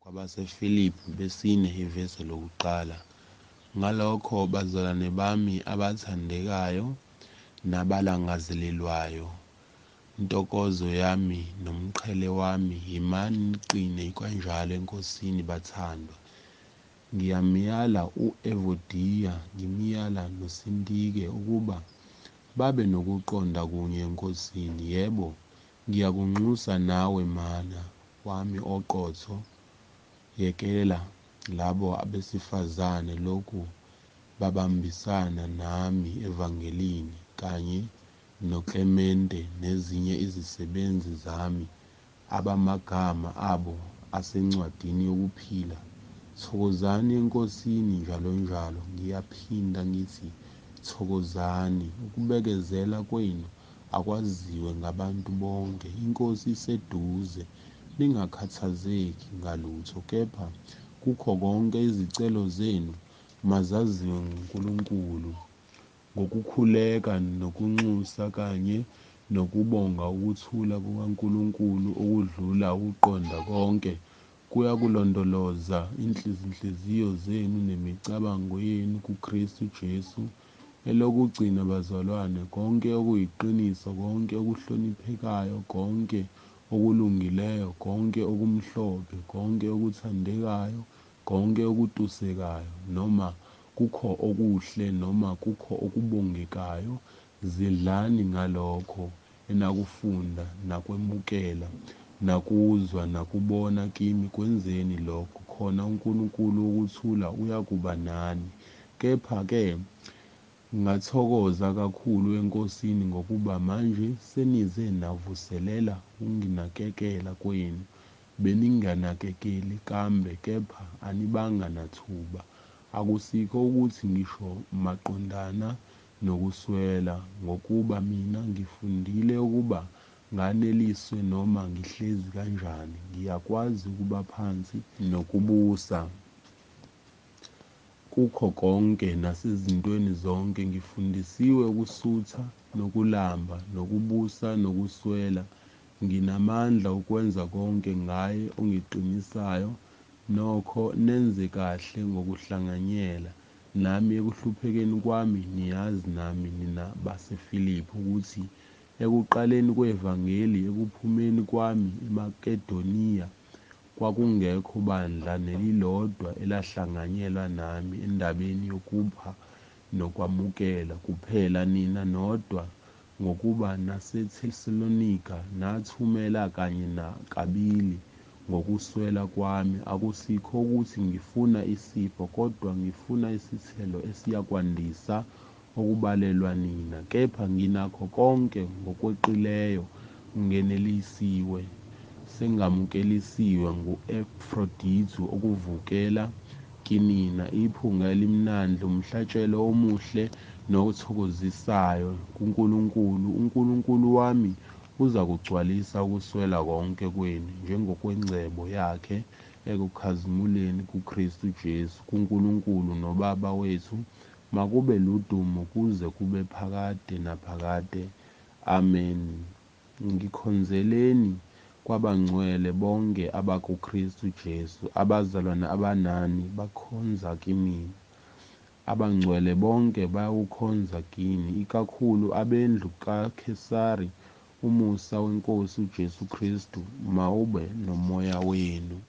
KwabaseFilipi besine ivesi lokuqala. Ngalokho bazalwane bami abathandekayo nabalangazelelwayo, ntokozo yami nomqhele wami, yimani niqine kanjalo eNkosini, bathandwa. Ngiyamyala u-Evodiya, ngimyala noSintike ukuba babe nokuqonda kunye eNkosini. Yebo, ngiyakunxusa nawe mana wami oqotho, yekela labo abesifazane lokhu babambisana nami evangelini, kanye noKlemente nezinye izisebenzi zami, abamagama abo asencwadini yokuphila. Thokozani eNkosini njalonjalo. Ngiyaphinda ngithi thokozani. Ukubekezela kwenu akwaziwe ngabantu bonke. INkosi iseduze. Ningakhathazeki ngalutho, kepha kukho konke izicelo zenu mazaziwe nguNkulunkulu ngokukhuleka nokunxusa kanye nokubonga. Ukuthula kukaNkulunkulu okudlula ukuqonda konke kuyakulondoloza izinhliziyo zenu nemicabango yenu kuKristu Jesu. Elokugcina bazalwane, konke okuyiqiniso, konke okuhloniphekayo, konke okulungileyo, konke okumhlophe, konke okuthandekayo, konke okutusekayo, noma kukho okuhle, noma kukho okubongekayo, zidlani ngalokho enakufunda nakwemukela nakuzwa nakubona kimi, kwenzeni lokho, khona uNkulunkulu wokuthula uyakuba nani. Kepha-ke ngathokoza kakhulu eNkosini ngokuba manje senize navuselela ukunginakekela kwenu. Beninganakekeli kambe, kepha anibanga nathuba. Akusikho ukuthi ngisho maqondana nokuswela, ngokuba mina ngifundile ukuba nganeliswe noma ngihlezi kanjani. Ngiyakwazi ukuba phansi nokubusa. Kukho konke nasezintweni zonke ngifundisiwe ukusutha nokulamba, nokubusa nokuswela. Nginamandla okwenza konke ngaye ongiqinisayo. Nokho nenze kahle ngokuhlanganyela nami ekuhluphekeni kwami. Niyazi nami, nina baseFilipi, ukuthi ekuqaleni kwevangeli, ekuphumeni kwami eMakedoniya, kwakungekho bandla nelilodwa elahlanganyela nami endabeni yokupha nokwamukela, kuphela nina nodwa. Ngokuba naseThesalonika nathumela kanye nakabili ngokuswela kwami. Akusikho ukuthi ngifuna isipho, kodwa ngifuna isithelo esiyakwandisa okubalelwa nina. Kepha nginakho konke ngokweqileyo, ngenelisiwe, sengamukelisiwe ngu-Epafrodithu okuvukela kinina, iphunga elimnandi, umhlatshelo omuhle nothokozisayo kuNkulunkulu. UNkulunkulu wami uzakugcwalisa ukuswela konke kwenu njengokwengcebo yakhe ekukhazimuleni kuKristu Jesu. KuNkulunkulu noBaba wethu makube ludumo kuze kube phakade naphakade. Amen. Ngikhonzeleni kwabangcwele bonke abakuKristu Jesu. Abazalwane abanani bakhonza kimina. Abangcwele bonke bayakukhonza kini, ikakhulu abendlu kaKhesari. Umusa weNkosi uJesu Kristu mawube nomoya wenu.